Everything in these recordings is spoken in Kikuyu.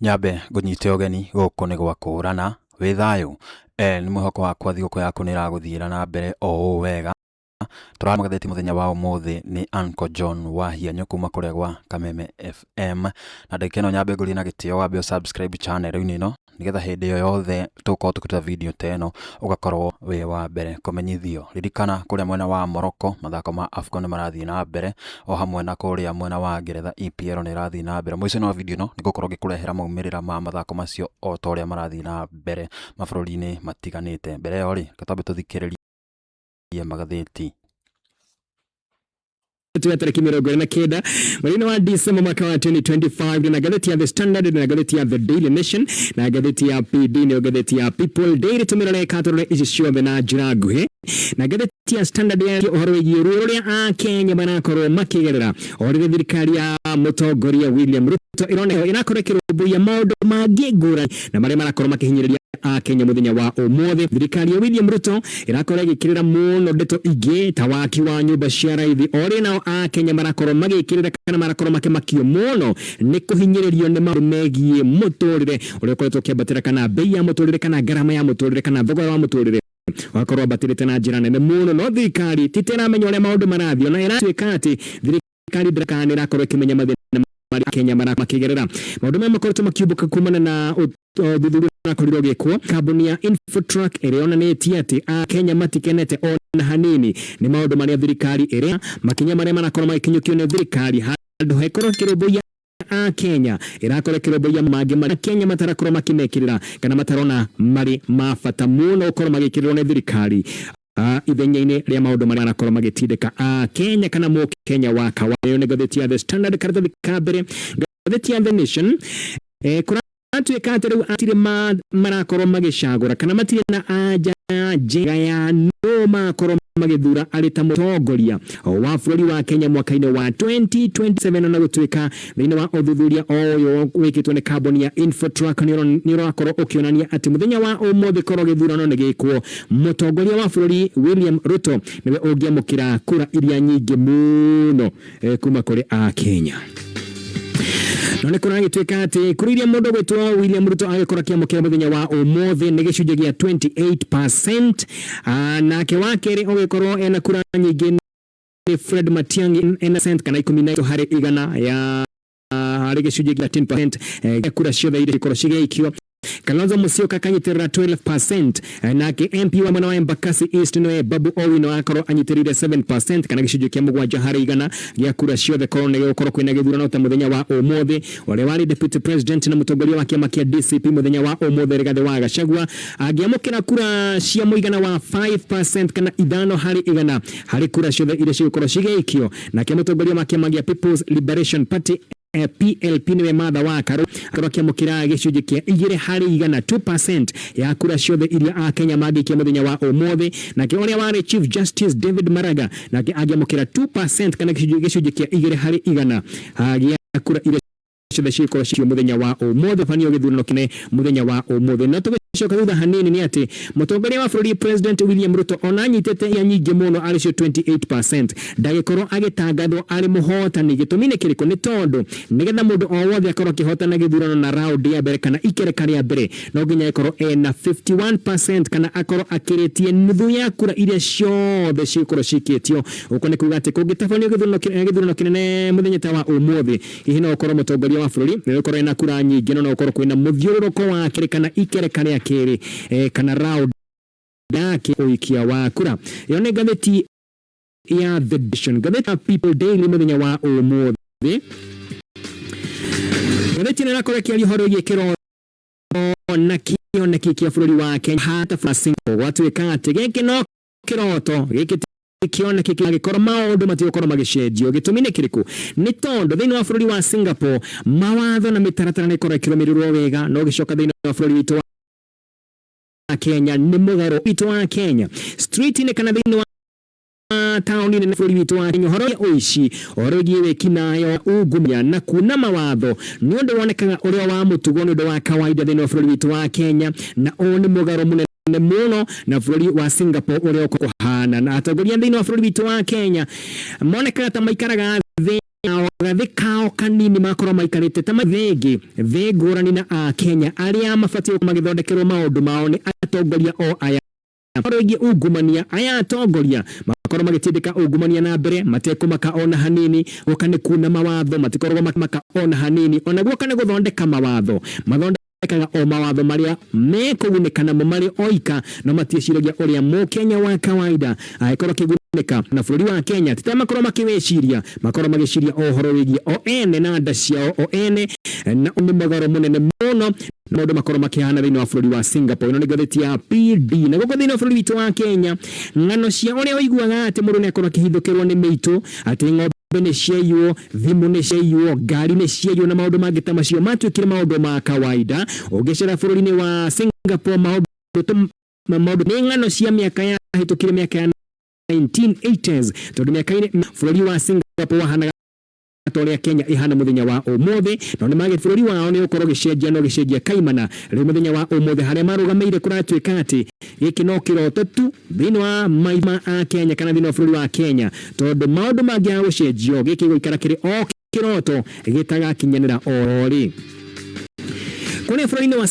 Nyambe ngũnyite ũgeni gũkũ nĩ gwa kũũrana, wĩ thayũ? Nĩ mwĩhoko wakwa thigũkũ yaku nĩ ĩragũthiĩra na mbere o ũũ wega. Tũrarora magathĩti mũthenya wa ũmũthĩ nĩ Uncle John Wahianyũ kuma kũrĩa gwa Kameme FM. Na ndagĩka ĩno nyambe ngũrie na gĩtĩo wambe ũ subscribe channel-inĩ ĩno nĩgetha hĩndĩ o yothe tũgũkorwo tũkĩruta video ta ĩno ũgakorwo wĩ wa mbere kũmenyithio. Ririkana kũrĩa mwena wa Morocco mathako ma AFCON nĩ marathiĩ na mbere o hamwe na kũrĩa mwena wa Ngeretha EPL nĩ ĩrathiĩ na mbere. Mũico-inĩ wa video ĩno nĩ ngũkorwo ngĩkũrehera maumĩrĩra ma mathako macio o ta ũrĩa marathiĩ na mbere mabũrũri-inĩ matiganĩte. Mbere ĩyo rĩ, reke twambe tũthikĩrĩrie magathĩti. Ya tarĩki 29 mweri-inĩ wa Disemba mwaka wa 2025, na ngathĩti ya The Standard, na ngathĩti ya The Daily Nation, na ngathĩti ya PD, nĩyo ngathĩti ya People Daily. Tũmĩrore ka tũrore ici ciothe na njĩra nguhĩ. Na ngathĩti ya Standard yaria ũhoro wĩgiĩ ruo rũrĩa Akenya marakorwo makĩgerera o rĩrĩa thirikari ya mũtongoria William Ruto ĩroneka ĩrakorwo ĩkĩrũmbũiya maũndũ mangĩ ngũrani na marĩa marakorwo makĩhinyĩrĩria Akenya mũthenya wa ũmũthĩ. Thirikari ya William Ruto ĩrakorwo ĩgĩkĩrĩra mũno ndeto ingĩ ta waki wa nyũmba cia raithi, o rĩrĩa nao Akenya marakorwo magĩkĩrĩra kana marakorwo makĩmakio mũno nĩ kũhinyĩrĩrio nĩ maũndũ megiĩ mũtũrĩre ũrĩa ũkoretwo ũkĩambatĩra, kana bei ya mũtũrĩre, kana ngarama ya mũtũrĩre, kana thogora wa mũtũrĩre ũgakorwo wambatĩrĩte na njĩra nene mũno. No thirikari ti ta ĩramenya ũrĩa maũndũ marathiĩ, ona ĩratuĩka atĩ thirikari ndĩrakana ĩrakorwo ĩkĩmenya mathĩna marĩa Akenya makĩgerera. Maũndũ maya makoretwo makiumbũka kumana na ũthuthuria ũrakorirwo ũgĩkwo kambuni ya Infotrack ĩrĩa yonanĩtie atĩ Akenya matikenete ona hanini nĩ maũndũ marĩa thirikari ĩrĩa makinya marĩa marakorwo magĩkinyũkio nĩ thirikari. Handũ hekorwo ĩkĩrũmbũiya Akenya, ĩrakorwo ĩkĩrũmbũiya mangĩ marĩa Kenya matarakorwo makĩmekĩrĩra kana matarona marĩ ma bata mũno gũkorwo magĩkĩrĩrwo nĩ thirikari ithenya-inĩ rĩa maũndũ marĩa marakorwo magĩtindĩka Akenya kana mũkenya wa kawaida. Ĩyo nĩ ngathĩti ya The Standard, karatathi ka mbere. Ngathĩti ya The Nation, kũratuĩka atĩ rĩu atirĩ marakorwo magĩcagũra kana matirĩ na anja njega ya nũ makorwo magĩthura arĩ ta mũtongoria wa bũrũri wa Kenya mwaka-inĩ wa 2027, na gũtuĩka thĩinĩ wa ũthuthuria o ũyũ wĩkĩtwo nĩ kambuni ya Infotrack nĩ ũrakorwo ũkĩonania atĩ mũthenya wa ũmũthĩ korwo gĩthurano nĩ gĩkwo, mũtongoria wa bũrũri William Ruto nĩwe ũngĩamũkĩra kura iria nyingĩ mũno kuma kũrĩ Akenya. No nĩ kũragĩtuĩka atĩ kura iria mũndũ gwĩtwo William Ruto agĩkorwo akĩamũkĩra mũthenya wa ũmũthĩ nĩ gĩcunjĩ gĩa 28%. Nake wa kerĩ ũgĩkorwo ena kura nyingĩ nĩ Fred Matiang'i, ena cent kana 13 harĩ igana ya harĩ gĩcunjĩ gĩa 13% gĩa kura ciothe iria cikorwo cigĩikio. Kalonzo Musyoka akanyitĩrĩra 12%, nake MP wa mwena wa Embakasi East nĩwe Babu Owino agakorwo anyitĩrĩire 7% kana gĩcunjĩ kĩa 7 harĩ igana gĩa kura ciothe korwo nĩ gũkorwo kwĩna gĩthurano ta mũthenya wa ũmũthĩ. Ũrĩa warĩ deputy president na mũtongoria wa kĩama kĩa DCP mũthenya wa ũmũthĩ, Rigathĩ wa Gachagua, angĩamũkĩra kura cia mũigana wa 5% kana 5 harĩ igana harĩ kura ciothe iria cigũkorwo cigĩikio. Nake mũtongoria wa kĩama gĩa People's Liberation Party, PLP, nĩwe Martha wa Karua, akorwo akĩamũkĩra gĩcunjĩ kĩa 2 harĩ igana, 2% ya kura ciothe iria Akenya mangĩikia mũthenya wa ũmũthĩ. Nake ũrĩa warĩ Chief Justice David Maraga nake angĩamũkĩra 2% kana gĩcunjĩ kĩa 2 harĩ igana gĩa kura iria ciothe cigĩkorwo cikio mũthenya wa ũmũthĩ banio gĩthurano kĩnene mũthenya wa ũmũthĩ. No tũgĩcoka thutha hanini nĩ atĩ mũtongoria wa bũrũri, President William Ruto, ona anyitĩte iria nyingĩ mũno arĩ cio 28%, ndagĩkorwo agĩtangathwo arĩ mũhotani. Gĩtũmi nĩ kĩrĩkũ? Nĩ tondũ nĩgetha mũndũ o wothe akorwo akĩhotana gĩthurano na round ya mbere kana ikereka rĩa mbere, no nginya akorwo ena 51% kana akorwo akĩrĩtie nuthu ya kura iria ciothe cigũkorwo cikĩtio. Ũguo nĩ kuga atĩ kũngĩtabanio gĩthurano kĩnene mũthenya ta wa ũmũthĩ, hihi no ũkorwo mũtongoria wa bũrũri nĩ ũkorwo ena kura nyingĩ, no no ũkorwo kwĩna mũthiũrũrũko wa kerĩ kana ikereka rĩa kerĩ kana round yake ũikia wa kura. Ĩyo nĩ ngathĩti ya The Nation. Ngathĩti ya People Daily mũthenya wa ũmũthĩ, ngathĩti ĩno ĩrakorwo ĩkĩaria ũhoro wĩgiĩ kĩroto na kĩoneki kĩa bũrũri wa Kenya hata gwatuĩka atĩ gĩkĩ no kĩroto, gĩkĩ ti kĩoneki kĩngĩkorwo maũndũ matigũkorwo magĩcenjio. Gĩtũmi nĩ kĩrĩkũ? Nĩ tondũ thĩinĩ wa bũrũri wa Singapore mawatho na mĩtaratara nĩ ĩkorwo ĩkĩrũmĩrĩrwo wega, no ũgĩcoka thĩinĩ wa bũrũri witũ wa Kenya nĩ mũgarũ witũ wa Kenya street-inĩ kana thĩinĩ wa taũni nene bũrũri witũ wa Kenya, ũhoro wĩgiĩ ũici, ũhoro wĩgiĩ wĩkinaĩ, ungumania na kuna mawatho nĩ ũndũ wonekaga ũrĩa wa mũtugo, nĩ ũndũ wa kawaida thĩinĩ wa bũrũri witũ wa Kenya, na ũũ nĩ mũgarũ mũnene mũno na bũrũri wa Singapore ũrĩa ũkũhana. Na atongoria thĩinĩ wa bũrũri witũ wa Kenya monekaga ta maikaraga thĩ. Yao gathĩ kao kanini makorwo maikarĩte ta thĩngĩ thĩ ngũrani na Akenya arĩa mabatiĩ magĩthondekerwo maũndũ mao nĩ atongoria o aya. Ũhoro wĩgiĩ ungumania, aya atongoria makorwo magĩtindĩka ungumania na mbere matekũmaka ona hanini. Guoka nĩ kuna mawatho, matikoragwo makĩmaka ona hanini. Ona guoka nĩ gũthondeka mawatho, mathondekaga o mawatho marĩa mekũgunĩka namo marĩ oika, no matiĩciragia ũrĩa mũkenya wa kawaida angĩkorwo akĩgunĩka na bũrũri wa Kenya. Ti ta makorwo makĩwĩciria, makorwo magĩciria o ũhoro wĩgiĩ o ene na nda ciao o ene, na nĩ mũgarũ mũnene mũno na maũndũ makorwo makĩhana thĩinĩ wa bũrũri wa Singapore. Ĩno nĩ ngathĩti ya PD. Na gũkũ thĩinĩ wa bũrũri witũ wa Kenya, ng'ano cia ũrĩa ũiguaga atĩ mũndũ nĩ akorwo akĩhithũkĩrwo nĩ mĩitũ, atĩ ng'ombe nĩ ciaiywo, thimũ nĩ ciaiywo, ngari nĩ ciaiywo na maũndũ mangĩ ta macio matuĩkire maũndũ ma kawaida. Ũngĩcera bũrũri-inĩ wa Singapore, maũndũ nĩ ng'ano cia mĩaka ya hĩtũkire, mĩaka ya 1980s, tondũ mĩaka-inĩ bũrũri wa Singapore wahanaga ta ũrĩa Kenya ĩhana mũthenya wa ũmũthĩ, no nĩ mage bũrũri wao nĩ ũkorwo ũgĩcenjia na ũgĩcenjia kaimana. Rĩu mũthenya wa ũmũthĩ harĩa marũgamĩire kũratuĩka atĩ gĩkĩ no kĩroto tu thĩinĩ wa maitho ma Akenya kana thĩinĩ wa bũrũri wa Kenya, tondũ maũndũ mangĩaga gũcenjio, gĩkĩ gĩgũikara kĩrĩ o kĩroto gĩtagakinyanĩra o rĩ. Kũrĩa bũrũri-inĩ wa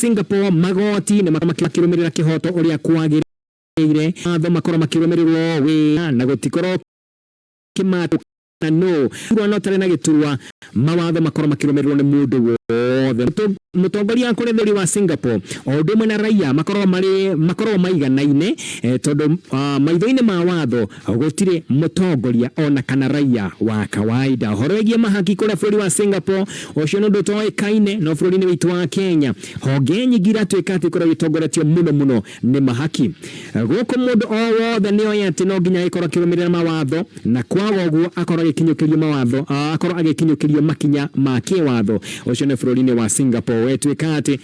Singapore, magoti nĩ makĩrũmĩrĩra kĩhoto ũrĩa kwagĩrĩire, watho makorwo makĩrũmĩrĩrwo wĩra na gũtikorwo kĩmatũ na no turwa no tarĩ na gĩturwa, mawatho makorwo makĩrũmĩrĩrwo nĩ mũndũ wothe. Mũtongoria kũrĩ bũrũri wa Singapore o ũndũ ũmwe na raia makorwo marĩ makorwo maiganaine, tondũ maitho-inĩ ma watho gũtirĩ mũtongoria ona kana raia wa kawaida. Ũhoro wĩgiĩ mahaki kũrĩa bũrũri wa Singapore, ũcio nĩ ũndũ ũtoĩkaine, no bũrũri-inĩ witũ wa Kenya honge nyingĩ iratuĩka atĩ ikoragwo itongoretio mũno mũno nĩ mahaki. Gũkũ mũndũ o wothe nĩ oĩ atĩ no nginya agĩkorwo akĩrũmĩrĩra mawatho, na kwaga ũguo akorwo agĩkinyũkĩrio mawatho, akorwo agĩkinyũkĩrio makinya ma kĩwatho. Ũcio nĩ bũrũri-inĩ wa Singapore. Wetuĩka atĩ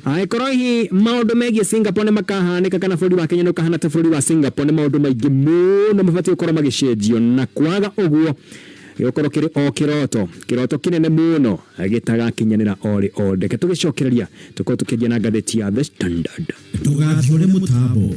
angĩkorwo hihi maũndũ megiĩ Singapore nĩ makahanĩka kana bũrũri wa Kenya nĩ ũkahana ta bũrũri wa Singapore, nĩ maũndũ maingĩ mũno mabatiĩ gũkorwo magĩcenjio, na kwaga ũguo gĩgũkorwo kĩrĩ o kĩroto, kĩroto kĩnene mũno gĩtagakinyanĩra orĩ o. Reke tũgĩcokereria tũkorwo tũkĩanjia na ngathĩti ya The Standard. Ndũgathiũre mũtambo.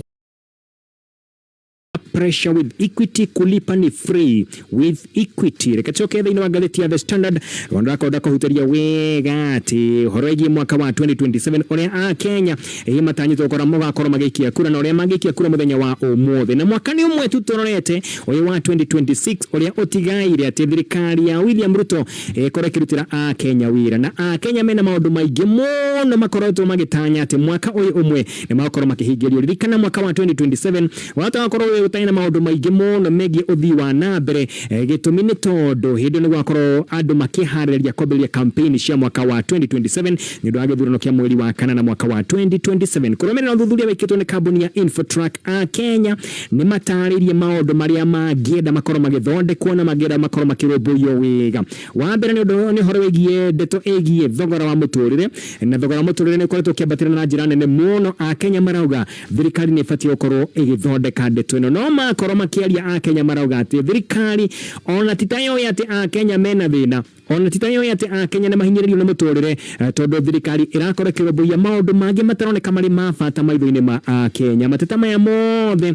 Pressure with Equity, kulipa ni free with Equity. Reke tucoke thĩinĩ wa ngathĩti ya The Standard, ndĩrakorwo ndakũhutĩria wega atĩ ũhoro wĩgiĩ mwaka wa 2027, ũrĩa a Kenya ĩ matanyĩtwo gũkorwo mũgakorwo magĩikia kura na ũrĩa mangĩikia kura mũthenya wa ũmũthĩ. Na mwaka nĩ ũmwe tu tũrorete ũyũ wa 2026 ũrĩa ũtigaire atĩ thirikari ya William Ruto ĩkorwo ĩkĩrutĩra a Kenya wĩra, na a Kenya mena maũndũ maingĩ mũno makoretwo magĩtanya atĩ mwaka ũyũ ũmwe nĩ magakorwo makĩhingĩrio. Ririkana mwaka wa 2027 watakorwo wĩ ũtarĩ na maũndũ maingĩ mũno megiĩ ũthii wa na mbere. Gĩtũmi nĩ tondũ hĩndĩ ĩyo nĩ gwakorwo andũ makĩharĩrĩria kwambĩrĩria campaign cia mwaka wa 2027 nĩ ũndũ wa gĩthurano kĩa mweri wa kanana mwaka wa 2027. Kũrũmĩrĩra ũthuthuria wĩkĩtwo nĩ kambuni ya Infotrack, a Kenya nĩ matarĩirie maũndũ marĩa mangĩenda makorwo magĩthondekwo na mangĩenda makorwo makĩrũmbũiyo wega. Wa mbere nĩ ũndũ nĩ ũhoro wĩgiĩ ndeto ĩgiĩ thogora wa mũtũrĩre, na thogora wa mũtũrĩre nĩ ũkoretwo ũkĩambatĩra na njĩra nene mũno. A Kenya marauga thirikari nĩ ĩbatiĩ gũkorwo ĩgĩthondeka ndeto ĩno, no makorwo makĩaria, a Kenya marauga atĩ thirikari ona ti ta yoĩ atĩ a Kenya mena thĩna, ona ti ta yoĩ atĩ a Kenya nĩ mahinyĩrĩirio nĩ mũtũrĩre, tondũ thirikari ĩrakorwo ĩkĩrũmbũiya maũndũ mangĩ mataroneka marĩ ma bata maitho-inĩ ma a Kenya. Mateta maya mothe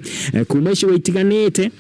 kuma icigo itiganĩte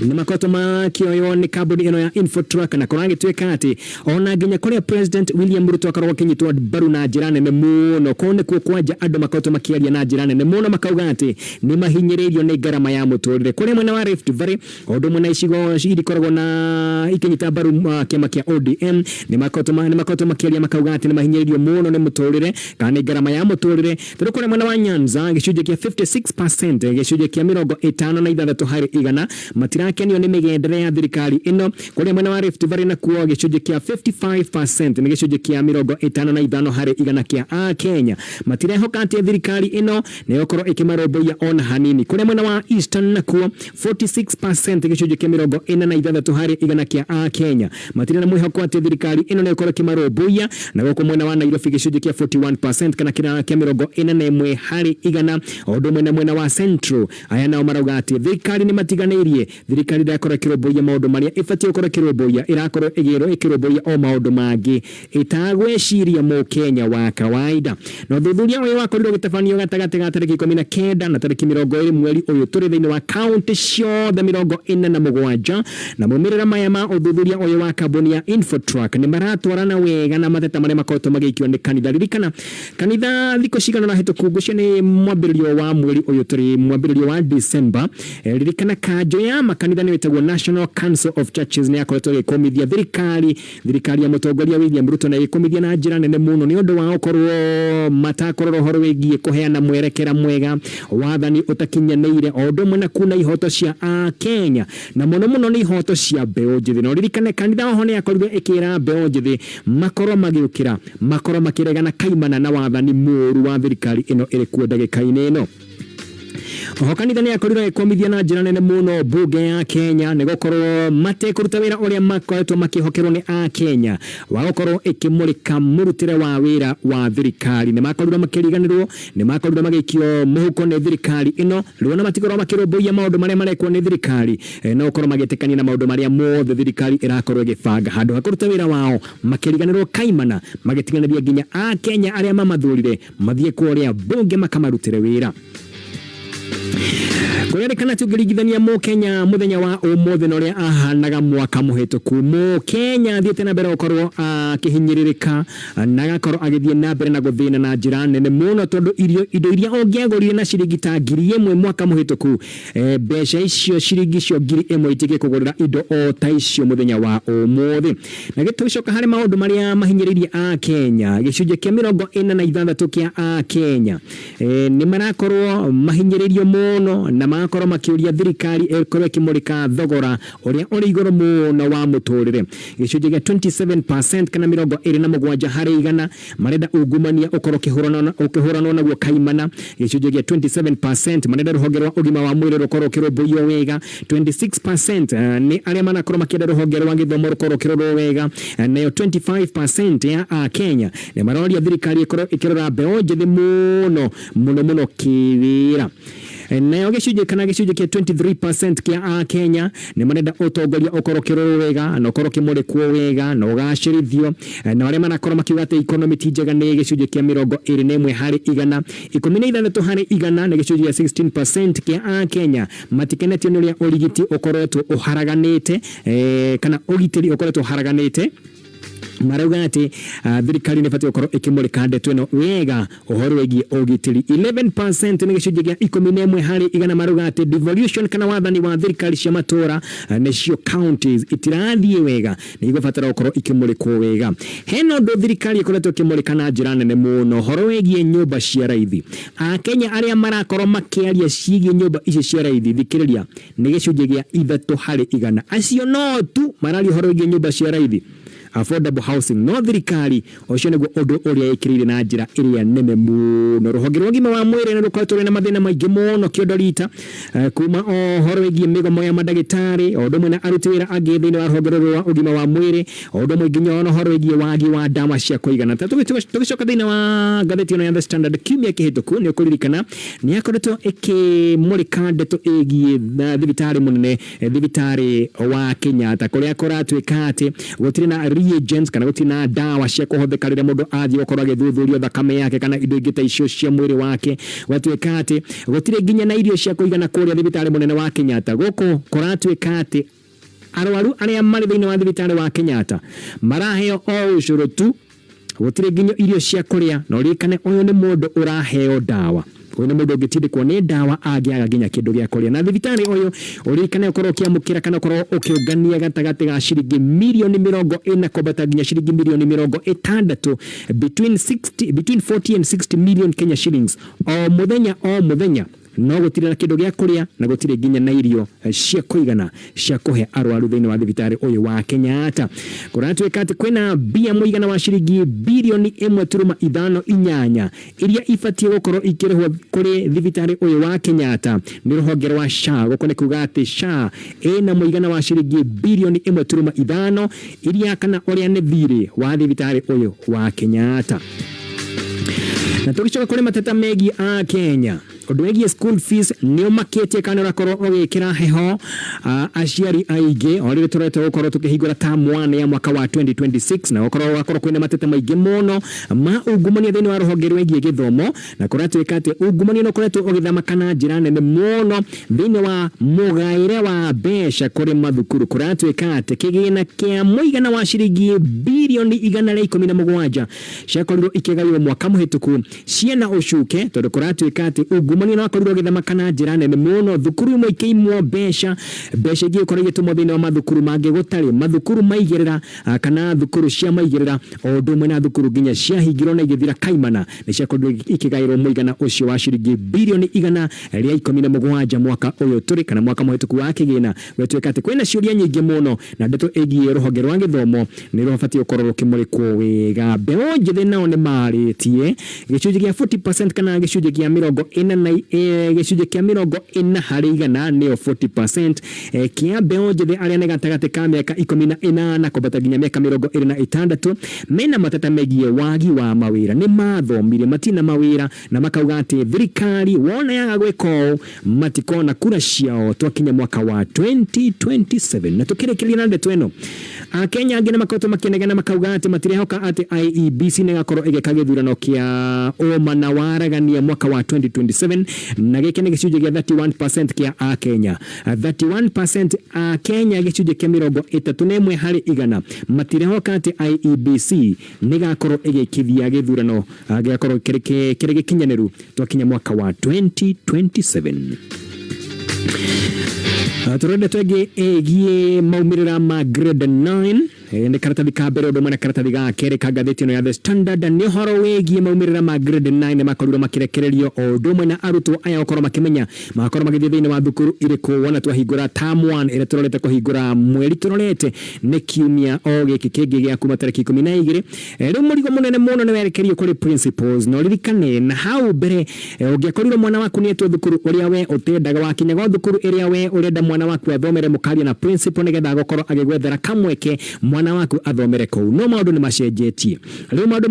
nĩ makoretwo makĩoywo nĩ kambuni ĩno ya Infotrack, na kũragĩtuĩka atĩ ona nginya kũrĩa President William Ruto akoragwo akĩnyitwo mbaru na njĩra nene mũno, kũu nĩkuo kwanja andũ makoretwo makĩaria na njĩra nene mũno makauga atĩ nĩ mahinyĩrĩirio nĩ ngarama ya mũtũrĩre. Kũrĩa mwena wa Rift Valley, o ũndũ ũmwe na icigo iria ikoragwo na ikĩnyita mbaru kĩama kĩa ODM, nĩ makoretwo makĩaria makauga atĩ nĩ mahinyĩrĩirio mũno nĩ mũtũrĩre kana nĩ ngarama ya mũtũrĩre, tondũ kũrĩa mwena wa Nyanza gĩcunjĩ kĩa 56%, gĩcunjĩ kĩa 56%, matirakenio nĩ mĩgendere ya thirikari ĩno. Kũrĩa mwena wa Rift Valley nakuo gĩcunjĩ kĩa 55%, nĩ gĩcunjĩ kĩa 55% kĩa a Kenya matirehoka atĩ thirikari ĩno nĩ ĩgũkorwo ĩkĩmarũmbũiya ona hanini. Kũrĩa mwena wa Eastern nakuo 46%, gĩcunjĩ kĩa 46% kĩa a Kenya matirĩ na mwĩhoko atĩ thirikari ĩno nĩ ĩgũkorwo ĩkĩmarũmbũiya. Na gũkũ mwena wa Nairobi gĩcunjĩ kĩa 41% kana kĩa 41%, o ũndũ ũmwe na mwena wa Central, aya nao marauga atĩ thirikari nĩ matiganĩirie thirikari. Thirikari ndĩrakorwo ĩkĩrũmbũiya maũndũ marĩa ĩbatiĩ gũkorwo ĩkĩrũmbũiya, ĩrakorwo ĩkĩrũmbũiya o maũndũ mangĩ ĩtagwĩciria mũkenya wa kawaida. Na ũthuthuria ũyũ wakorirwo ũgĩtabanio gatagatĩ ga tarĩki 19 na tarĩki 20 mweri ũyũ tũrĩ thĩinĩ wa kaunti ciothe 47, na maumĩrĩra maya ma ũthuthuria ũyũ wa kambuni ya Infotrack nĩ maratwarana wega na mateta marĩa makoretwo magĩikio nĩ kanitha. Ririkana kanitha thikũ cigana ũna hĩtũku, ngũcio nĩ mwambĩrĩrio wa mweri ũyũ tũrĩ, mwambĩrĩrio wa December. Ririkana kanjũ ya makanitha nĩyo ĩtagwo National Council of Churches nĩ yakoretwo ĩgĩkũmithia thirikari ya mũtongoria William Ruto, na ĩgĩkũmithia na njĩra nene mũno nĩ ũndũ wa gũkorwo matakũrora ũhoro wĩgiĩ kũheana mwerekera mwega, wathani ũtakinyanĩire, o ũndũ ũmwe na kuna ihoto cia Akenya, na mũno mũno nĩ ihoto cia mbeũ njĩthĩ. Na ũririkane kanitha oho nĩ yakorirwo ĩkĩra mbeũ njĩthĩ makorwo magĩũkĩra, makorwo makĩregana kaimana na wathani mũũru wa thirikari ĩno ĩrĩ kuo ndagĩka-inĩ ĩno. Oho kanitha nĩ yakorirwo ĩkũmithia na njĩra nene mũno mbunge ya Kenya nĩ gũkorwo matekũruta wĩra ũrĩa makoretwo makĩhokerwo nĩ Akenya wa gũkorwo ĩkĩmũrĩka mũrutĩre wa wĩra wa thirikari. Nĩ makorirwo makĩriganĩrwo, nĩ makorirwo magĩikio mũhuko nĩ thirikari ĩno, rĩu ona matikorwo makĩrũmbũiya maũndũ marĩa marekwo nĩ thirikari, no gũkorwo magĩtĩkania na maũndũ marĩa mothe thirikari ĩrakorwo ĩgĩbanga. Handũ ha kũruta wĩra wao makĩriganĩrwo kaimana, magĩtiganĩria nginya Akenya arĩa mamathurire mathiĩ kũrĩa mbunge makamarutĩre wĩra. Kũrerĩkana atĩ ũngĩringithania mũkenya mũthenya wa ũmũthĩ na ũrĩa ahanaga mwaka mũhĩtũku, mũkenya athiĩte na mbere gũkorwo akĩhinyĩrĩrĩka na agakorwo agĩthiĩ na mbere na gũthĩna na njĩra nene mũno, tondũ irio indo iria ũngĩagũrire na ciringi ta 1,000 mwaka mũhĩtũku, mbeca icio ciringi icio 1,000 itingĩkũgũrĩra indo o ta icio mũthenya wa ũmũthĩ. Na tũgĩcoka harĩ maũndũ marĩa mahinyĩrĩirie Akenya, gĩcunjĩ kĩa 46 kĩa Akenya nĩ marakorwo mahinyĩrĩirio mũno na magakorwo makĩũria thirikari ĩkorwo ĩkĩmũrĩka thogora ũrĩa ũrĩ igũrũ mũno wa mũtũrĩre. Gĩcunjĩ gĩa 27% kana 27 harĩ igana marenda ungumania ũkorwo ũkĩhũranwo naguo kaimana. Gĩcunjĩ gĩa 27% marenda rũhonge rwa ũgima wa mwĩrĩ rũkorwo rũkĩrũmbũiyo wega. 26% nĩ arĩa marakorwo makĩenda rũhonge rwa gĩthomo rũkorwo rũkĩrorwo wega. Nayo 25% ya Akenya nĩ maroria thirikari ĩkorwo ĩkĩrora mbeũ njĩthĩ mũno mũno mũno kĩwĩra. Nayo gĩcunjĩ kana gĩcunjĩ kĩa 23% kĩa Akenya nĩ marenda ũtongoria ũkorwo ũkĩrorwo wega na ũkorwo ũkĩmũrĩkwo wega na ũgacĩrithio. Na arĩa marakorwo makiuga atĩ economy ti njega nĩ gĩcunjĩ kĩa 21 harĩ igana. 16 harĩ igana nĩ gĩcunjĩ gĩa 16% kĩa Akenya matikenetio nĩ ũrĩa ũrigiti ũkoretwo ũharaganĩte, kana ũgitĩri ũkoretwo ũharaganĩte. Marauga atĩ thirikari nĩ ĩbatiĩ gũkorwo ĩkĩmũrĩka ndeto ĩno wega ũhoro wĩgiĩ ũgitĩri. 11% nĩ gĩcunjĩ gĩa 11 harĩ igana marauga atĩ devolution kana wathani wa thirikari cia matũra, nĩcio counties, itirathiĩ wega, nĩ igũbatara gũkorwo ikĩmũrĩkwo wega. Hena ũndũ thirikari ĩkoretwo ĩkĩmũrĩka na njĩra nene mũno, ũhoro wĩgiĩ nyũmba cia raithi. Akenya arĩa marakorwo makĩaria ciĩgiĩ nyũmba ici cia raithi, thikĩrĩria, nĩ gĩcunjĩ gĩa 3 harĩ igana. Acio no tu mararia ũhoro wĩgiĩ nyũmba cia raithi, affordable housing, no thirikari ũcio nĩguo ũndũ ũrĩa ĩkĩrĩire na njĩra ĩrĩa nene mũno. Rũhonge rwa ũgima wa mwĩrĩ nĩ rũkoretwo rwĩna mathĩna maingĩ mũno kĩondo rita, kuma ũhoro wĩgiĩ mĩgomo ya mandagĩtarĩ o ũndũ ũmwe na aruti wĩra angĩ thĩinĩ wa rũhonge rũrũ rwa ũgima wa mwĩrĩ, o ũndũ ũmwe nginya ona ũhoro wĩgiĩ wagi wa ndawa cia kũigana. Ta tũgĩcoka thĩinĩ wa ngathĩti ĩno ya The Standard kiumia kĩhĩtũku, nĩ ũkũririkana nĩ yakoretwo ĩkĩmũrĩka ndeto ĩgiĩ thibitarĩ mũnene, thibitarĩ wa Kenyatta, kũrĩa kũratuĩka atĩ gũtirĩ na reagents kana gũtirĩ na ndawa cia kũhũthĩka rĩrĩa mũndũ athiĩ gũkorwo agĩthuthurio thakame yake kana indo ingĩ ta icio cia mwĩrĩ wake. Gwatuĩka atĩ gũtirĩ nginya na irio cia kũigana kũrĩa thibitarĩ mũnene wa Kenyatta. Gũkũ kũratuĩka atĩ arwaru arĩa marĩ thĩinĩ wa thibitarĩ wa Kenyatta maraheo o ũcũrũ tu, gũtirĩ nginya irio cia kũrĩa. Na ũririkane ũyũ nĩ mũndũ ũraheo ndawa, ũyũ nĩ mũndũ ũngĩtindĩkwo nĩ ndawa angĩaga nginya kĩndũ gĩa kũrĩa. Na thibitarĩ ũyũ ũririkane ũkorwo ũkĩamũkĩra kana ũkorwo ũkĩũngania gatagatĩ ga ciringi mirioni 40 kwambata nginya ciringi mirioni 60, between 40 and 60 million Kenya shillings o mũthenya o mũthenya, no gũtirĩ na kĩndũ gĩa kũrĩa na gũtirĩ nginya na irio cia kũigana cia kũhe arwaru thĩinĩ wa thibitarĩ ũyũ wa Kenyatta. Kũratuĩka atĩ kwĩna mbia mũigana wa ciringi birioni 1.58 iria ibatiĩ gũkorwo ikĩrĩhwo kũrĩ thibitarĩ ũyũ wa Kenyatta nĩ rũhonge rwa SHA. Gũkũ nĩ kuga atĩ SHA ĩna mũigana wa ciringi birioni 1.5 iria kana ũrĩa nĩ thirĩ wa thibitarĩ ũyũ wa Kenyatta. Na tũgĩcoka kũrĩ mateta megiĩ a Kenya, Ũndũ wĩgiĩ school fees nĩ ũmakĩtie kana ũrakorwo ũgĩkĩra heho aciari aingĩ o rĩrĩ tũrete gũkorwo tũkĩhingũra term 1 ya mwaka wa 2026, na gũkorwo gwakorwo kwĩna mateta maingĩ mũno ma ungumania thĩinĩ wa rũhonge rwĩgiĩ gĩthomo, na kũratuĩka atĩ ungumania nĩ ũkoretwo ũgĩthamaka na njĩra nene mũno thĩinĩ wa mũgaĩre wa mbeca kũrĩ mathukuru. Kũratuĩka atĩ kĩgĩna kĩa mũigana wa ciringi birioni 117 ciakorirwo ikĩgaywo mwaka mũhĩtũku ciena ũcuke, tondũ kũratuĩka atĩ ungumania nĩ wakorirwo ũgĩthamaka na njĩra nene mũno, thukuru imwe ikĩimwo mbeca, mbeca ingĩ ikorwo igĩtũmwo thĩinĩ wa mathukuru mangĩ gũtarĩ mathukuru maigĩrĩra kana thukuru cia maigĩrĩra, o ũndũ ũmwe na thukuru nginya ciahingirwo na igĩthira kaimana nĩ ciakorirwo ikĩgaĩrwo mũigana ũcio wa ciringi birioni 117 mwaka ũyũ tũrĩ kana mwaka mũhĩtũku wa kĩgĩna. Gwĩtuĩka atĩ kwĩna ciũria nyingĩ mũno na ndeto ĩgiĩ rũhonge rwa gĩthomo nĩ rũbatiĩ gũkorwo rũkĩmũrĩkwo wega. Mbeũ njĩthĩ nao nĩ marĩtie gĩcunjĩ gĩa 40% kana gĩcunjĩ kĩa 40 na gĩcunjĩ kĩa 40% nĩyo 40% kĩa mbeũ njĩthĩ arĩa nĩ gatagatĩ ka mĩaka 18 kwambata nginya mĩaka 26 mena mateta megiĩ wagi wa mawĩra. Nĩ mathomire matina mawĩra na makauga atĩ thirikari wona yaga gwĩka ũũ matikona kura ciao twakinya mwaka wa 2027. Na tukĩrĩkĩrĩria na ndeto ĩno, Akenya angĩ nĩ makoretwo makĩnegena makauga atĩ matirehoka atĩ IEBC nĩ ĩgakorwo ĩgĩka gĩthurano kĩa ũma na waragania mwaka wa 2027, na gĩkĩ nĩ gĩcunjĩ gĩa 31% kĩa Akenya. 31% Akenya, gĩcunjĩ kĩa 31% matirehoka atĩ IEBC nĩ ĩgakorwo ĩgĩkithia gĩthurano gĩgakorwo kĩrĩ gĩkinyanĩru twakinya mwaka wa 2027. Tũrenda twengĩ ĩgiĩ maumĩrĩra ma grade 9, nĩ karatathi ka mbere ũndũ ũmwe na karatathi ga kerĩ ka ngathĩti ĩno ya The Standard. Nĩ ũhoro wĩgiĩ maumĩrĩra ma grade 9 nĩ makorirwo makĩrekererio, o ũndũ ũmwe na arutwo aya gũkorwo makĩmenya magakorwo magĩthiĩ thĩinĩ wa thukuru irĩkũ wona twahingũra term 1 ĩrĩa tũrorete kũhingũra mweri tũrorete nĩ kiumia o gĩkĩ kĩngĩ gĩa kuma tarĩki 12. Rĩu mũrigo mũnene mũno nĩ werekerio kũrĩ principals, na ũririkane na hau mbere ũngĩakorirwo mwana waku nĩ etwo thukuru ũrĩa we ũtendaga, wakinyaga o thukuru ĩrĩa we ũrenda mwana waku athomere, mũkaria na principal nĩgetha agũkorwo agĩgwethera kamweke mwana waku athomere kũu. No maũndũ nĩ macenjetie rĩu, maũndũ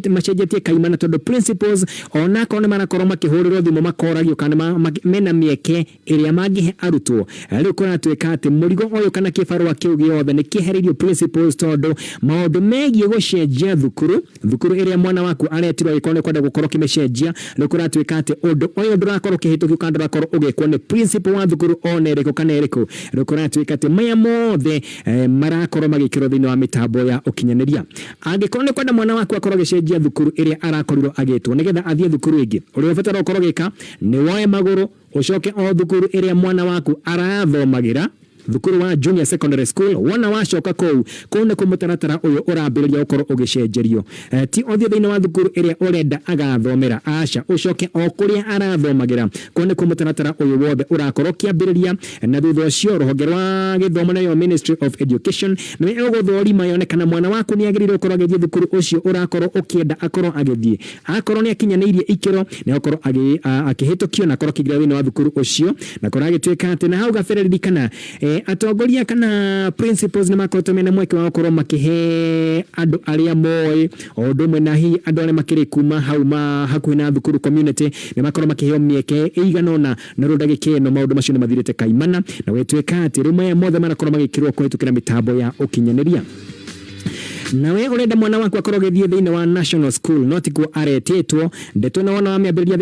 macenjetie kaimana, tondũ principals onakorwo nĩ marakorwo makĩhũrĩrwo thimũ makoragio kana mena mĩeke ĩrĩa mangĩhe arutwo, rĩu kũratuĩka atĩ mũrigo ũyũ kana kĩbarũa kĩu gĩothe nĩ kĩehereirio principals, tondũ maũndũ megiĩ gũcenjia thukuru, thukuru ĩrĩa mwana waku aretirwo angĩkorwo nĩ kwenda gũkorwo ũkĩmĩcenjia, rĩu kũratuĩka atĩ ũndũ ũyũ ndũrakorwo ũkĩhĩtũkio kana ndũrakorwo ũgĩkwo nĩ principal wa thukuru ona ĩrĩkũ kana ĩrĩkũ. Rĩu kũratuĩka atĩ maya mothe marakorwo magĩkĩrwo thĩinĩ wa mĩtambo ya ũkinyanĩria. Angĩkorwo nĩ kwenda mwana waku akorwo agĩcenjia thukuru ĩrĩa arakorirwo agĩtwo nĩgetha athiĩ thukuru ĩngĩ, ũrĩa ũbatara gũkorwo ũgĩka nĩ woe magũrũ ũcoke o thukuru ĩrĩa mwana waku arathomagĩra, thukuru wa junior secondary school. Wona wacoka kũu, kũu nĩkuo mũtaratara ũyũ ũrambĩrĩria gũkorwo ũgĩcenjerio. Ti ũthiĩ thĩinĩ wa thukuru ĩrĩa ũrenda agathomera, aca, ũcoke o kũrĩa arathomagĩra, kũu nĩkuo mũtaratara ũyũ wothe ũrakorwo ũkĩambĩrĩria. Na thutha ũcio rũhonge rwa gĩthomo nayo Ministry of Education nĩwe ĩgũthũrima yone kana mwana waku nĩ agĩrĩirwo gũkorwo agĩthiĩ thukuru ũcio ũrakorwo ũkĩenda akorwo agĩthiĩ. Akorwo nĩ akinyanĩirie ikĩro, nĩ akorwo akĩhĩtũkio na akorwo akĩingĩra thĩinĩ wa thukuru ũcio. Na korwo agĩtuĩka atĩ na hau gabere, ririkana atongoria kana principals nĩ makoretwo mena mweke wa gũkorwo makĩhe andũ arĩa moĩ, o ũndũ ũmwe na hihi andũ arĩa makĩrĩ kuma hau ma hakuhĩ na thukuru, community, nĩ makorwo makĩheo mĩeke ĩigana ũna. Na rĩu ndagĩka ĩno maũndũ macio nĩ mathirĩte kaimana, na gwĩtuĩka atĩ rĩu maya mothe marakorwo magĩkĩrwo kũhĩtũkĩra mĩtambo ya ũkinyanĩria. Nawe ũrenda mwana waku akorwo agĩthiĩ thĩinĩ wa national school no tikuo aretĩtwo, ndeto ĩno wona wamĩambĩrĩria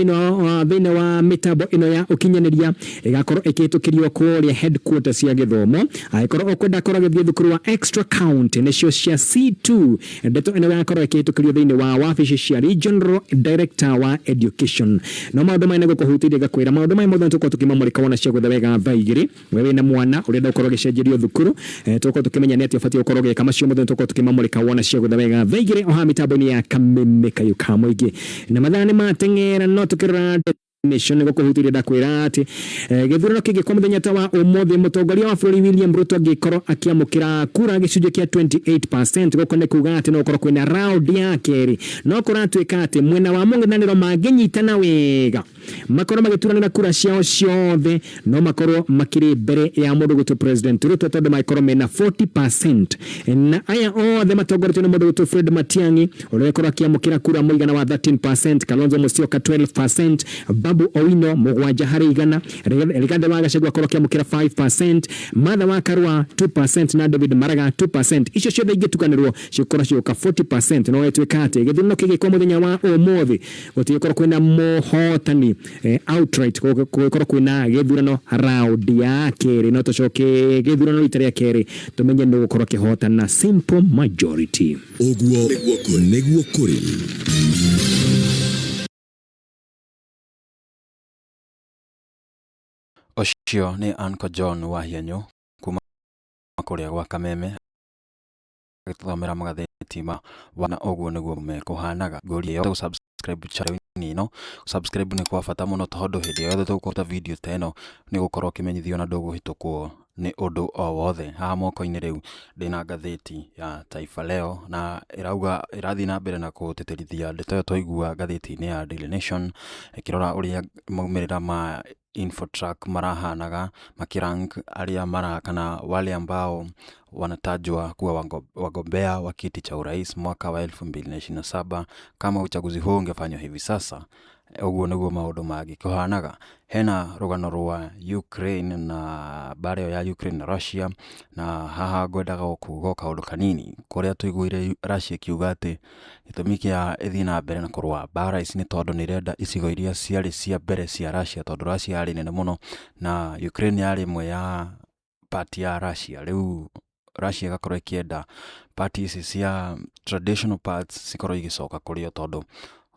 thĩinĩ wa mĩtambo ĩno ya ũkinyanĩria ĩgakorwo ĩkĩhĩtũkĩrio kũrĩa headquarters cia gĩthomo. Angĩkorwo ũkwenda akorwo agĩthiĩ thukuru wa extra county, nĩcio cia C2, ndeto ĩno ĩgakorwo ĩkĩhĩtũkĩrio thĩinĩ wa wabici cia regional director wa education. No maũndũ maya nĩ gũkũhutĩria ngakwĩra maũndũ maya mothe tũkorwo tũkĩmamũrĩka wona cia gwetha wega thaa 2. We wĩna mwana ũrenda gũkorwo agĩcenjerio thukuru, tũkorwo tũkĩmenya nĩ atĩa ũbatiĩ gũkorwo ũgĩka. Macio mothe tũkorwo tũkĩmamũrĩka wona cia gwetha wega thaa 2 o haha mĩtambo-inĩ ya Kameme Kayũ ka Mũingĩ. Na mathaa nĩ mateng'era, no tũkĩrora Nation nĩ gũkũhutĩria ndakwĩra atĩ gĩthurano kĩngĩkwo mũthenya ta wa ũmũthĩ, mũtongoria wa bũrũri William Ruto angĩkorwo akĩamũkĩra kura gĩcunjĩ kĩa 28%, gũkũ nĩ kuga atĩ no gũkorwo kwĩna round ya kerĩ. No kũratuĩka atĩ mwena wa mũng'ethanĩro mangĩnyitana wega makorwo magĩturanĩra kura ciao ciothe, no makorwo makĩrĩ mbere ya mũndũ gwĩtwo President Ruto, tondũ mangĩkorwo mena 40%, na aya othe matongoretio nĩ mũndũ gwĩtwo Fred Matiang'i ũrĩa ũkorwo akĩamũkĩra kura mũigana wa 13%, Kalonzo Musyoka 12%, Babu Babu Owino 7 harĩ 100, Rigathi wa Gachagua akorwo akĩamũkĩra 5%, Martha wa Karua 2% na David Maraga 2%. Icio ciothe ingĩtukanĩrwo cikorwo cigũka 40%. No gĩtuĩka atĩ gĩthurano kĩgĩkwo mũthenya wa ũmũthĩ gũtigĩkorwo kwĩna mũhotani outright, gũgĩkorwo kwĩna gĩthurano round ya kerĩ, no tũcoke gĩthurano rita rĩa kerĩ tũmenye nũ gũkorwo akĩhotana simple majority. Ũguo nĩguo kũrĩ. Ũcio nĩ Uncle John Wahianyũ kuma kũrĩa gwa Kameme agĩtũthomera magathĩti ma na ũguo nĩguo mekũhanaga. Ngũria ĩyo subscribe channel-inĩ ĩno, subscribe nĩ kwa bata mũno tondũ hĩndĩ yothe tũkũruta video ta ĩno nĩ ũgũkorwo ũkĩmenyithio na ndũgũhĩtũkwo nĩ ũndũ o wothe. Haha moko-inĩ rĩu ndĩna ngathĩti ya Taifa Leo na ĩrauga ĩrathiĩ na mbere na gũtĩtĩrithia ndeto ĩyo twaigua ngathĩti-inĩ ya Daily Nation, ĩkĩrora ũrĩa maumĩrĩra ma Infotrack marahanaga makĩrank arĩa mara kana wale ambao wanatajwa kuwa wagombea wa kiti cha urais mwaka wa 2027 kama uchaguzi huu ungefanywa hivi sasa. Ũguo nĩguo maũndũ mangĩkĩhanaga. Hena rũgano rwa Ukraine na mbara ĩyo ya Ukraine na Russia, na haha ngwendaga kuga o kaũndũ kanini kũrĩa tũiguire Russia ĩkiuga atĩ gĩtũmi kĩa ĩthiĩ na mbere na kũrũa mbara ici nĩ tondũ nĩ ĩrenda icigo iria ciarĩ cia mbere cia Russia, tondũ Russia yarĩ nene mũno na Ukraine yarĩ ĩmwe ya part ya Russia. Rĩu Russia ĩgakorwo ĩkĩenda part ici cia traditional parts cikorwo igĩcoka kũrĩ o, tondũ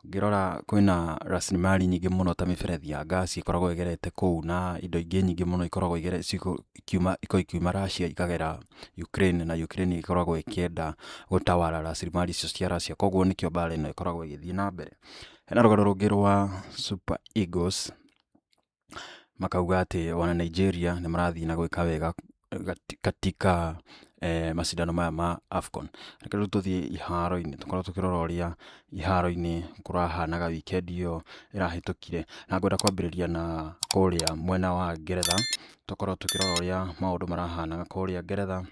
ũngĩrora kwĩna rasilimali nyingĩ mũno ta mĩberethi ya gas ĩkoragwo ĩgerete kũu na indo ingĩ nyingĩ mũno ikoragwo ikiuma ikoragwo ikiuma Russia ikagera Ukraine, na Ukraine ĩkoragwo ĩkĩenda gũtawara rasilimali icio cia Russia, koguo nĩkĩo mbara ĩno ĩkoragwo ĩgĩthiĩ na mbere. Hena rũgano rũngĩ rwa Super Eagles, makauga atĩ wana Nigeria nĩ marathiĩ na gwĩka wega katika macindano maya ma AFCON. Reke rĩu tũthiĩ iharo-inĩ tũkorwo tũkĩrora ũrĩa iharo-inĩ kũrahanaga weekend ĩyo ĩrahĩtũkire, na ngwenda kwambĩrĩria na kũrĩa mwena wa Ngeretha, tũkorwo tũkĩrora ũrĩa maũndũ marahanaga kũrĩa Ngeretha.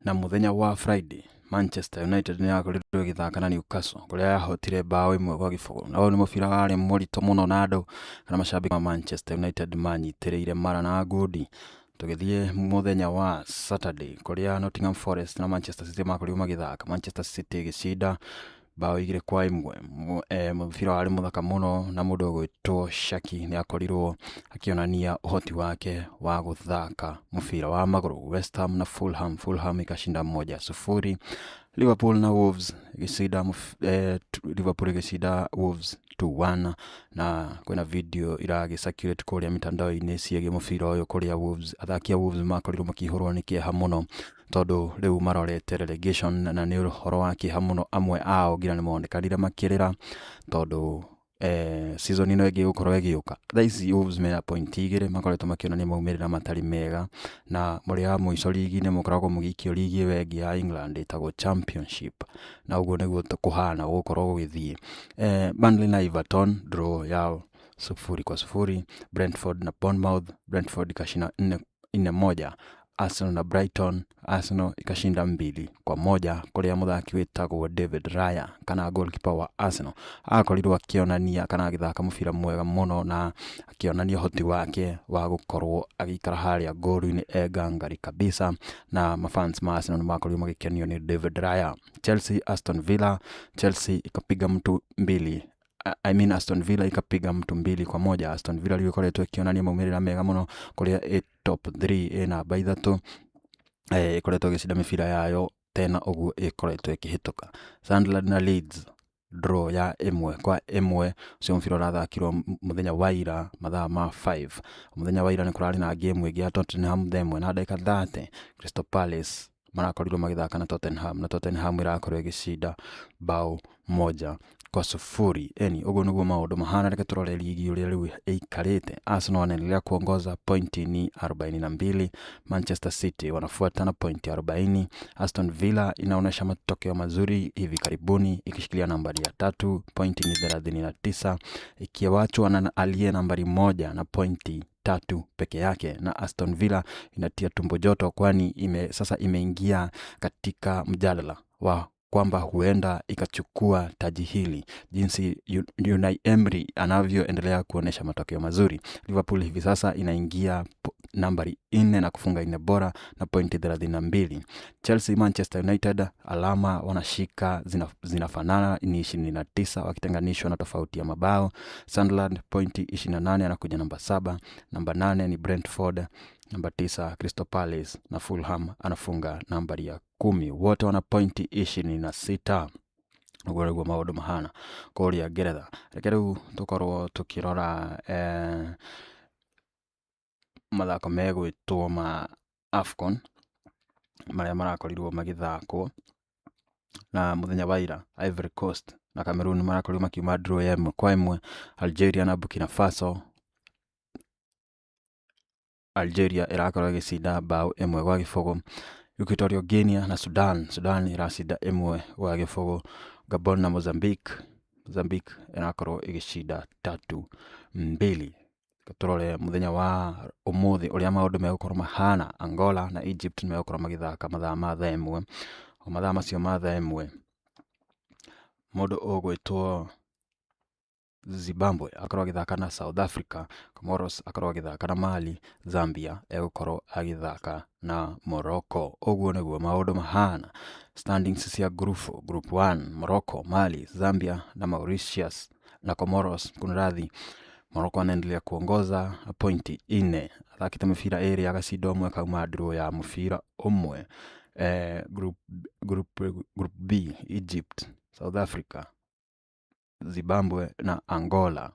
Na mũthenya wa Friday Manchester United nĩ yakorirwo ĩgĩthaka na Newcastle kũrĩa yahotire mbaũ 1-0, na ũyũ nĩ mũbira warĩ mũritũ mũno na andũ kana macambĩki ma Manchester United manyitĩrĩire mara na ngundi. Tũgĩthiĩ mũthenya wa Saturday kũrĩa Nottingham Forest na Manchester City makorirwo magĩthaka, Manchester City ĩgĩcinda mbaũ 2-1. Mũbira warĩ mũthaka mũno na mũndũ ũgwĩtwo Shaki nĩ akorirwo akĩonania ũhoti wake wa gũthaka mũbira wa magũrũ. West Ham na Fulham, Fulham ikashinda 1-0. Liverpool na Wolves ĩgĩcinda, Liverpool ĩgĩcinda Wolves 2-1, na kwĩna video iragĩ circulate kũrĩa mitandao-inĩ ciĩgiĩ mũbira ũyũ kũrĩa Wolves, athaki a Wolves makorirwo makĩihũrwo nĩ kĩeha mũno tondũ rĩu marorete relegation, na nĩ ũhoro wa kĩeha mũno, amwe ao nginya nĩ monekanire makĩrĩra tondũ season ĩno ĩngĩ ĩgũkorwo ĩgĩũka. Thaa ici Wolves mena point 2, makoretwo makĩonania maumĩrĩra matarĩ mega, na mũrĩ a mũico rigi-inĩ mũkoragwo mũgĩikio rigi ĩyo ĩngĩ ya England ĩtagwo Championship, na ũguo nĩguo kũhana gũgũkorwo gũgĩthiĩ. Burnley na Everton draw ya 0-0. Brentford na Bournemouth, Brentford ikashinda 4-1. Arsenal na Brighton, Arsenal ikashinda 2-1, kũrĩa mũthaki wĩtagwo David Raya kana goalkeeper wa Arsenal akorirwo akĩonania kana agĩthaka mũbira mwega mũno na akĩonania ũhoti wake wa gũkorwo agĩikara harĩa ngolu-inĩ e ngangari kabisa, na mafans ma Arsenal nĩ makorirwo magĩkenio nĩ David Raya. Chelsea Aston Villa, Chelsea ikapiga mtu mbili, I mean Aston Villa ikapiga mtu 2-1. Aston Villa rĩu ĩkoretwo ĩkĩonania maumĩrĩra mega mũno kũrĩa ĩ top 3, ĩ namba 3, ĩkoretwo ĩgĩcinda mĩbira yayo tena ũguo ĩkoretwo ĩkĩhĩtũka. Sunderland na Leeds draw ya 1-1, ũcio mũbira ũrathakirwo mũthenya wa ira mathaa ma 5. Mũthenya wa ira nĩ kũrarĩ na game ĩngĩ ya Tottenham thaa ĩmwe na ndagĩka 30, Crystal Palace marakorirwo magĩthaka na Tottenham, na Tottenham ĩrakorwo ĩgĩcinda mbaũ 1-0. Eni ũguo nĩguo maũndũ mahana. Reke tũrore ligi ũrĩa rĩu ĩikarĩte. Arsenal wanaendelea kuongoza, pointi ni 42. Manchester City wanafuata na pointi 40. Aston Villa inaonyesha matokeo mazuri hivi karibuni ikishikilia nambari ya tatu, pointi ni 39, ikiwachwa na aliye nambari 1 na pointi 3 peke yake, na Aston Villa inatia tumbo joto kwani sasa imeingia katika mjadala wa Kwamba huenda ikachukua taji hili jinsi Unai Emery anavyoendelea kuonyesha matokeo mazuri. Liverpool hivi sasa inaingia nambari 4 na kufunga 4 bora na pointi 32. Chelsea, Manchester United alama wanashika zinafanana ni 29 wakitenganishwa na tofauti ya mabao. Sunderland pointi 28 anakuja namba 7, namba 8 ni Brentford, namba 9 Crystal Palace na Fulham anafunga nambari ya 10, wote wana pointi 26. Ũguo nĩguo maũndũ mahana kũrĩa Ngeretha. Reke rĩu tũkorwo tũkĩrora mathako megwĩtwo ma AFCON marĩa marakorirwo magĩthakwo na mũthenya wa ira. Ivory Coast na Cameroon marakorirwo makiuma draw ya 1-1. Algeria na Burkina Faso, Algeria ĩrakorwo ĩgĩcinda mbaũ 1-0. Equatorial Guinea na Sudan, Sudan ĩracinda 1-0. Gabon na Mozambique, Mozambique ĩrakorwo ĩgĩcinda 3-2. Tũrore mũthenya wa ũmũthĩ ũrĩa maũndũ megũkorwo mahana. Angola na Egypt nĩmegũkorwo magĩthaka mathaa ma thaa 1. O mathaa macio ma thaa 1, mũndũ ũgwĩtwo Zimbabwe akorwo agĩthaka na South Africa, Comoros akorwo agĩthaka na Mali, Zambia egũkorwo agĩthaka na Morocco. Ũguo nĩguo maũndũ mahana. Standings cia ngurubu, Group 1 Morocco, Mali, Zambia na Mauritius na Comoros, kunradhi. Morocco anaendelea kuongoza na pointi 4, athakĩte mĩbira 2 agacinda 1 akauma draw ya mũbira 1. Group B Egypt, South Africa, Zimbabwe na Angola.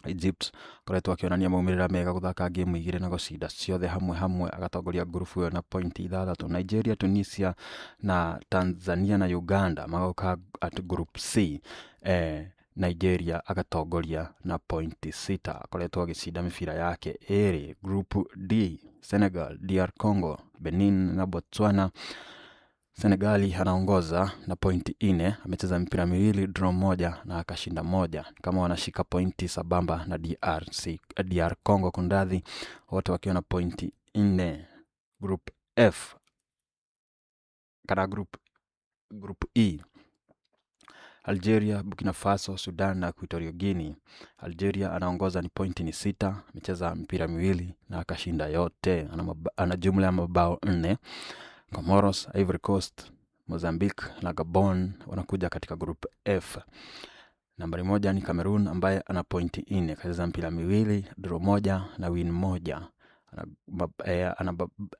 Egypt akoretwo akĩonania maumĩrĩra mega gũthaka ngĩmu 2 na gũcinda ciothe hamwe hamwe, agatongoria ngurubu ĩyo na pointi 6. Nigeria, Tunisia na Tanzania na Uganda magoka at Group C. Nigeria agatongoria na pointi 6, akoretwo agĩcinda mĩbira yake 2. Group D Senegal, DR Congo, Benin na Botswana. Senegali anaongoza na pointi 4, amecheza mipira 2, draw 1 na akashinda 1. Kama wanashika pointi sambamba na DR Congo kunradhi, wote wakiwa na pointi 4. Group F kana Group E Algeria, Burkina Faso, Sudan na Equatorial Guinea. Algeria anaongoza ni pointi ni 6, amecheza mpira 2 na akashinda yote. Ana jumla ya mabao 4. Comoros, Ivory Coast, Mozambique na Gabon wanakuja katika Group F. Nambari 1 ni Cameroon ambaye ana pointi 4, kacheza mpira 2, draw 1 na win 1.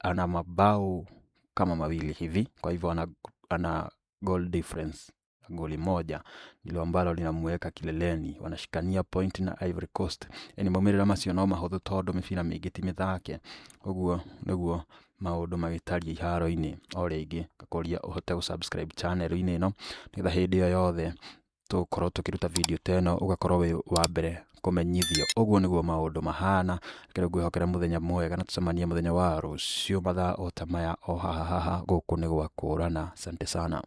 Ana mabao kama 2 hivi, kwa hivyo ana goal difference goli 1 ndilo ambalo linamweka kileleni. Wanashikania point na Ivory Coast. Ni maumĩrĩra macio no mahũthũ tondũ mĩbira mĩingĩ ti mĩthake. Ũguo nĩguo maũndũ magĩtariĩ iharo-inĩ. O rĩngĩ ngakũria ũhote gũ-subscribe channel-inĩ ĩno nĩgetha hĩndĩ ĩyo yothe tũgũkorwo tũkĩruta video ta ĩno ũgakorwo wĩ wa mbere kũmenyithio. Ũguo nĩguo maũndũ mahana. Reke rĩu ngwĩhokere mũthenya mwega na tũcemanie mũthenya wa rũciũ mathaa o ta maya o haha haha gũkũ nĩ gwa kũũrana. Asante sana.